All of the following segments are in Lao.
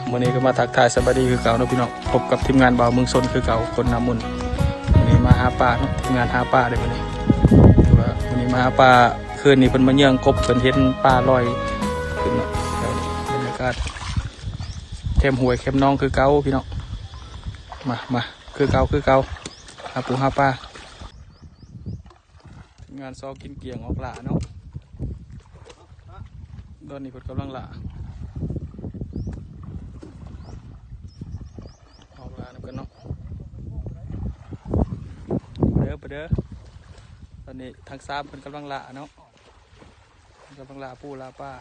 ມື້ນີ້ກໍມາທັກທາຍສະບາຍດີຄືເກົ່າເນາະພີ່ນ້ອງ, ພົບກັບທີມງານບ່າວເມືອງຊົນຄືເກົ່າ ຄົນນາມຸນ. ມື້ນີ້ມາຫາປາເນາະ, ທີມງານຫາປາເດ້ມື້ນີ້. ຄືວ່າມື້ນີ້ມາຫາປາ, ຄືນນີ້ເພິ່ນມາເຍືອງກົບ, ເພິ່ນເຫັນປາລອຍຂຶ້ນເນາະ. ບັນຍາກາດແຄມຫ້ວຍແຄມໜອງຄືເກົ່າພີ່ນ້ອງ. ມາ ມາ ຄືເກົ່າ ຄືເກົ່າ, ຫາປູຫາປາ. ທີມງານຊອກກິນກຽງອອກລ່າເນາະ. ຕອນນີ້ເພິ່ນກຳລັງລ່າ, ອອກລ່ານຳກັນເນາະ. ເດີ ໄປເດີ. ຕອນນີ້ທັງສາມເພິ່ນກຳລັງລ່າເນາະ, ເພິ່ນກຳລັງລ່າປູລ່າປາ.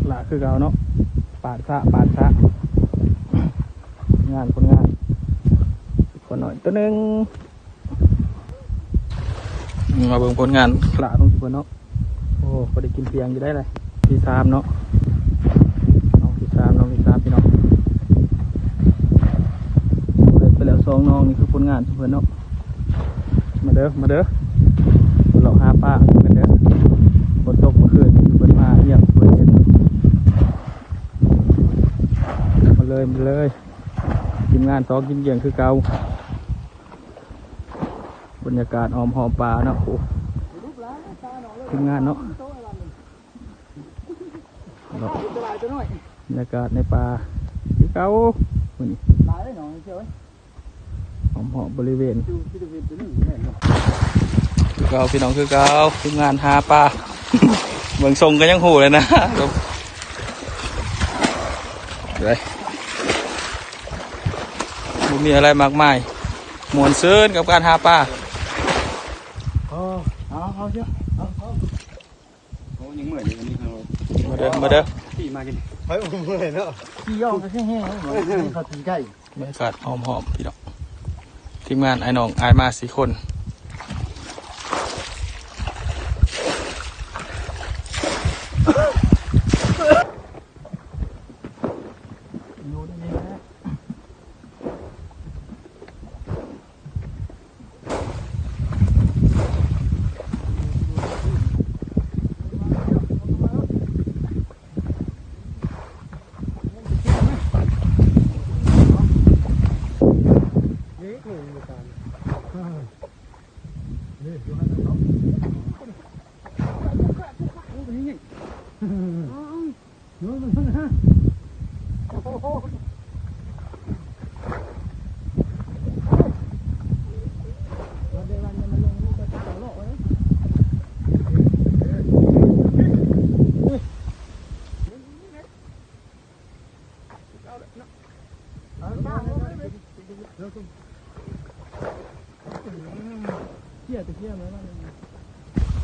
ຫຼ້າຄືເກົ່າເນາະ, ປາດສະ ປາດສະ. ງານ ຜົນງານ ປານ້ອຍໂຕໜຶ່ງ. ມາເບິ່ງຜົນງານຫຼ້າຂອງເພິ່ນເນາະ. ໂອ້ ພໍໄດ້ກິນປຽງຢູ່ໄດ໋ລະ. ທີສາມເນາະ, ນ້ອງທີສາມ ນ້ອງທີສາມພີ່ນ້ອງ. ໄດ້ໄປແລ້ວສອງນ້ອງ, ນີ້ຄືຜົນງານຂອງເພິ່ນເນາະ. ມາເດີ ມາເດີ, ເລາະຫາປາກັນເດີ. ຝົນຕົກມື້ຄືນນີ້ ເພິ່ນມາຮຽບສວຍເຫັນ. ມາເລີຍ ມາເລີຍ, ທີມງານຊອກກິນກຽງຄືເກົ່າ. ບັນຍາກາດອ້ອມຮອບປ່າເນາະ. ໂອ້ ທີມງານເນາະ. ເນາະ ບັນຍາກາດໃນປ່າຄືເກົ່າມື້ນີ້, ອ້ອມຮອບບໍລິເວນຄືເກົ່າພີ່ນ້ອງ, ຄືເກົ່າ. ທີມງານຫາປາ ເບິ່ງຊົງກໍຍັງຮູ້ເລີຍນະ. ເອີຍ ບໍ່ມີອະໄລມາກມາຍ, ມ່ວນຊື່ນກັບການຫາປາ. ເອີ ເອົາ ເອົາເຈົ້າ ເອົາ ເອົາ. ໂອ້ ຍັງເມື່ອຍຢູ່ອັນນີ້ເຮົາ. ມາເດີ ມາເດີ, ຂີ່ມາກິນ. ໄປເມື່ອຍເນາະ, ຂີ່ຢອກກໍແຮງໆ ເຂົາຕີໄກ່. ບັນຍາກາດອ້ອມຮອບພີ່ນ້ອງ, ທີມງານອ້າຍນ້ອງອ້າຍມາສີ່ຄົນ.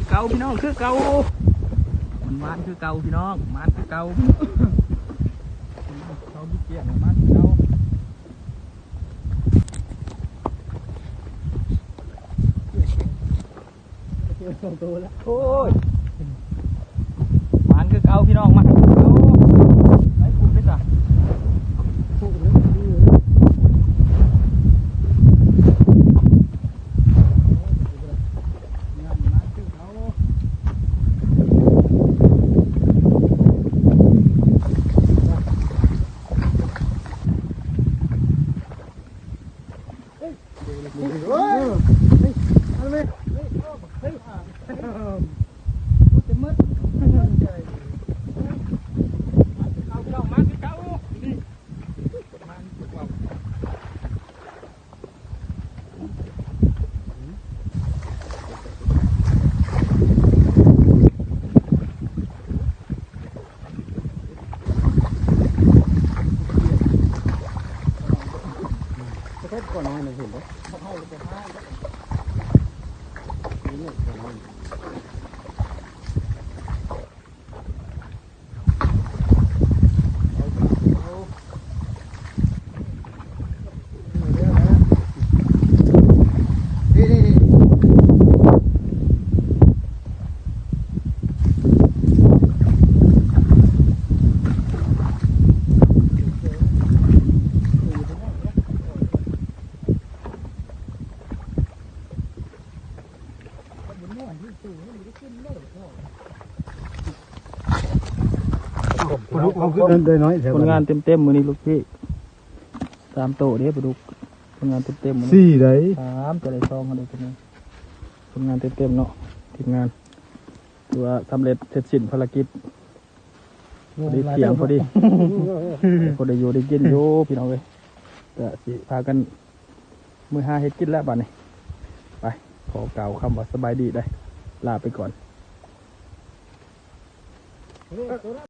ເກົ່າພີ່ນ້ອງ ຄືເກົ່າ, ມັນມານຄືເກົ່າພີ່ນ້ອງ, ມານຄືເກົ່າ. ເຂົາມີກຽງມານຄືເກົ່າ. ໂອ້ຍ ມານຄືເກົ່າພີ່ນ້ອງ, ມານຄືເກົ່າ. ໄປປູກເດ້ອຈ້ະ. ໄດ້ນ້ອຍແທ້ ຜົນງານເຕັມໆມື້ນີ້ລູກພີ່ ສາມໂຕເດ້ປາດຸກ ຜົນງານເຕັມໆມື້ນີ້ ສີ່ໃດ ສາມໂຕ ໄດ້ສອງເດ້ຕົວນີ້ ຜົນງານເຕັມໆເນາະ ທີມງານ ຖືວ່າສຳເລັດເສັດສິ້ນພາລະກິດ ພໍດີທ່ຽງພໍດີ ພໍໄດ້ຢູ່ໄດ້ກິນຢູ່ພີ່ນ້ອງເອີຍ ກະຊິພາກັນເມືອຫາເຮັດກິນແລ້ວບາດນີ້ ໄປ ຂໍກ່າວຄຳວ່າສະບາຍດີເດີ້ ລາໄປກ່ອນ.